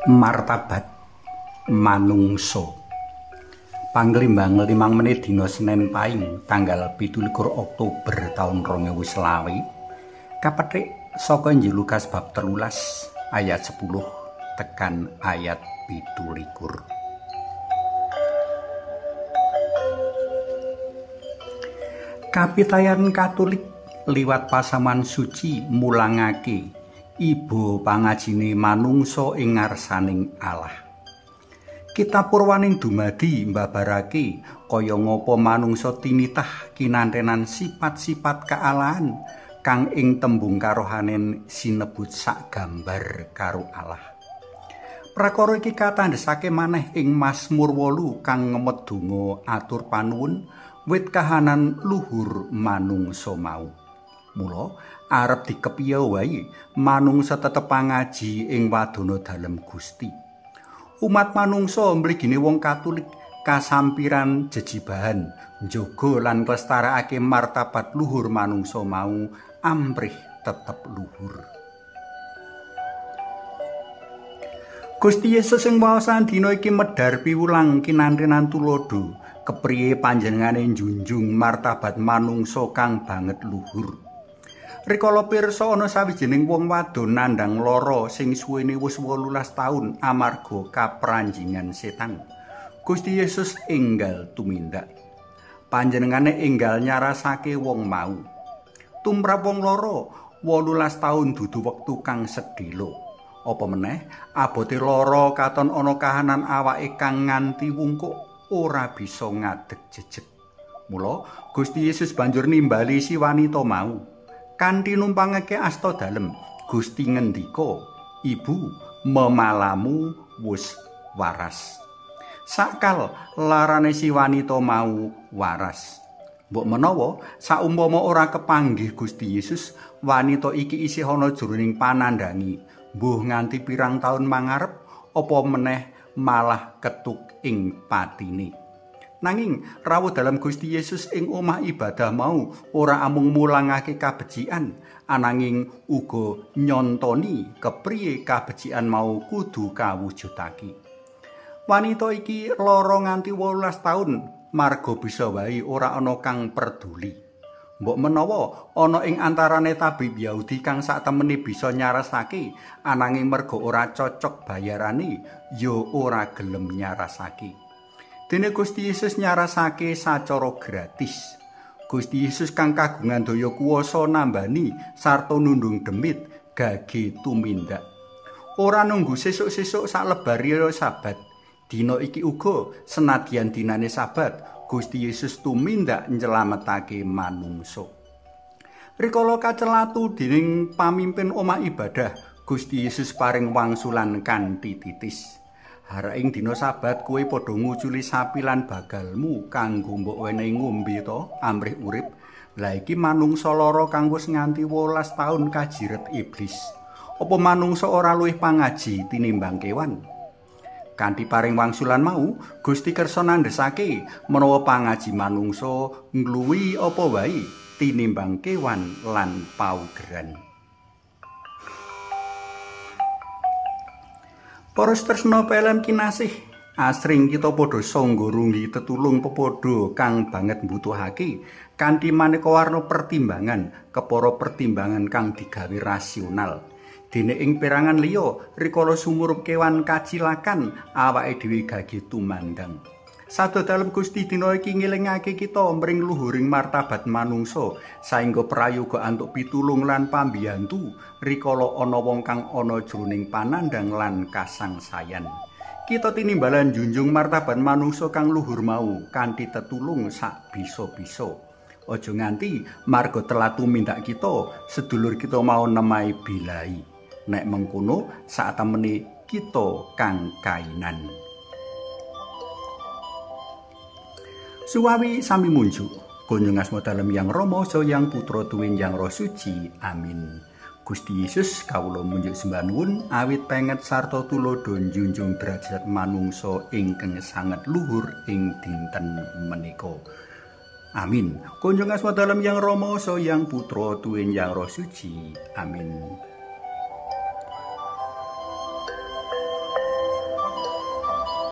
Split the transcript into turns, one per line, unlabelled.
Martabat manungsa. Panglimbang 5 menit dina Senin Paing tanggal 27 Oktober taun 2020 kapethik saka Injil Lukas bab 13 ayat 10 tekan ayat 17. Kapitayan Katolik liwat pasaman suci mulangake iba pangajine manungsa ing ngarsaning Allah. Kitab Purwaning dumadi mbabarake kaya ngapa manungsa tinitah kinantenan sifat-sifat kealahan kang ing tembung karohanen sinebut sak gambar karo Allah. Prakara iki katandhesake maneh ing Mazmur 8 kang ngemet donga atur panuwun wit kahanan luhur manungsa mau. Mula arep dikepiye wae manungsa tetep pangaji ing wadana dalem Gusti. Umat manungsa mligine wong Katolik kasampiran jejibahan njaga lan nglestarekake martabat luhur manungsa mau amprih tetep luhur. Gusti Yesus ing waosan dina iki medhar piwulang kinantenan tuladha kepriye panjenengane njunjung martabat manungsa kang banget luhur. Rikala pirsa ana sawijining wong wadon nandhang lara sing suwene wis 18 taun amarga kapranjingan setan. Gusti Yesus enggal tumindak. Panjenengane enggal nyarasake wong mau. Tumrap wong lara 18 taun dudu wektu kang sedhela. Apa meneh abote lara katon ana kahanan awake kang nganti wungkuk ora bisa ngadeg jejeg. Mula Gusti Yesus banjur nimbali si wanita mau. Kanthi numpangake asta dalem, Gusti ngendika, "Ibu, memalamu wis waras." Sakal larane si wanita mau waras. Mbok menawa saumpama ora kepanggih Gusti Yesus, wanita iki isih ana jroning panandhangi, mbuh nganti pirang taun mangarep, apa meneh malah ketuk ing patine. Nanging rawuh dalem Gusti Yesus ing omah ibadah mau ora amung mulangake kabecikan, ananging uga nyontoni kepriye kabecikan mau kudu kawujudake. Wanita iki lara nganti 18 taun marga bisa wae ora ana kang peduli. Mbok menawa ana ing antarane tabib Yahudi kang saktemene bisa nyarasake, ananging merga ora cocok bayarane ya ora gelem nyarasake. Dene Gusti Yesus nyarasake sacara gratis. Gusti Yesus kang kagungan daya kuwasa nambani sarta nundung demit gage tumindak. Ora nunggu sesuk-sesuk sak lebar Sabat. Dina iki uga senadyan dinane Sabat, Gusti Yesus tumindak nyelametake manungsa. Rikala kacelatu dening pamimpin omah ibadah, Gusti Yesus paring wangsulan kanthi titis. Hara ing dina Sabat kowe padha nguculi sapi lan bagalmu kanggo mbok wenehi ngombe to amrih urip. Lah iki manungsa lara kang wis nganti 18 taun kajiret iblis. Apa manungsa ora luwih pangaji tinimbang kewan? Kanthi paring wangsulan mau, Gusti kersa nandhesake menawa pangaji manungsa ngluwihi apa wae tinimbang kewan lan paugeran. Para tresna pelem kinasih, asring kita padha sangga runggi tetulung pepadha kang banget mbutuhake kanthi maneka warna pertimbangan, kepara pertimbangan kang digawe rasional. Dene ing perangan liya, rikala sumurup kewan kacilakan, awake dhewe gage tumandang. Sabda dalem Gusti dina iki ngelingake kita mring luhuring martabat manungsa saengga prayoga antuk pitulung lan pambiyantu rikala ana wong kang ana jroning panandhang lan kasangsayan. Kita tinimbalan njunjung martabat manungsa kang luhur mau kanthi tetulung sak bisa-bisa. Aja nganti marga telat tumindak kita, sedulur kita mau nemahi bilai. Nek mengkono satemene kita kang kainan. Suwawi sami munjuk kunjung asma dalem Yang Rama saha Yang Putra tuwin Yang Roh Suci. Amin. Gusti Yesus kawula munjuk sembah nuwun awit penget sarta tuladha njunjung derajat manungsa ingkang sanget luhur ing dinten menika. Amin. Kunjung asma dalem Yang Rama saha Yang Putra tuwin Yang Roh Suci. Amin.